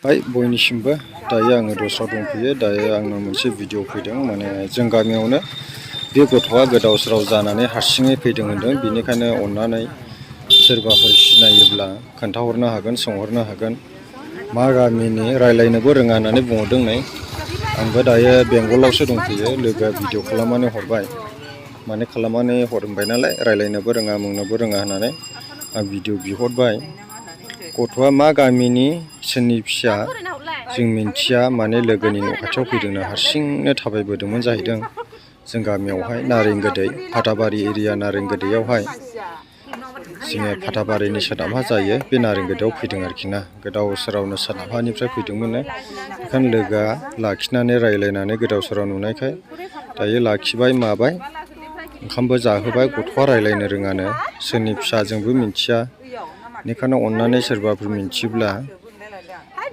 हाय बयनिसिमबो दायो आङो दस्रायाव दंफैयो। दायो आंनो मोनसे भिडिअ फैदों, माने जों गामियावनो बे गथ'आ गोदाव सोराव जानानै हारसिङै फैदों होनदों। बेनिखायनो अननानै सोरबाफोर सिनायोब्ला खोन्थाहरनो हागोन, सोंहरनो हागोन। मा गामिनि, रायलायनोबो रोङा होननानै बुंहरदों नै। आंबो दायो बेंगलावसो दंफैयो। लोगोआ भिडिअ खालामनानै हरबाय, माने खालामनानै हरबाय नालाय, रायलायनोबो रोङा बुंनोबो रोङा होननानै आं भिडिअ बिहरबाय। गथ'आ मा गामिनि, सोरनि फिसा जों मिन्थिया, माने लोगोनि न' खाथियाव फैदोंनो हारसिंनो थाबायबोदोंमोन जाहैदों। जों गामियावहाय नारें गोदै, फाथाबारि एरिया नारें गोदैयावहाय, जोङो फाथाबारिनि सोनाबहा जायो, बे नारें गोदैयाव फैदों आरोखि ना। गोदाव सोरावनो सोनाबहानिफ्राय फैदोंमोननो। बेखायनो लोगोआ लाखिनानै रायलायनानै गोदाव सोराव नुनायखाय दायो लाखिबाय माबाय, ओंखामबो जाहोबाय। गथ'आ रायलायनो रोङानो, सोरनि फिसा जोंबो मिन्थिया। बेनिखायनो अननानै सोरबाफोर मिन्थियोब्ला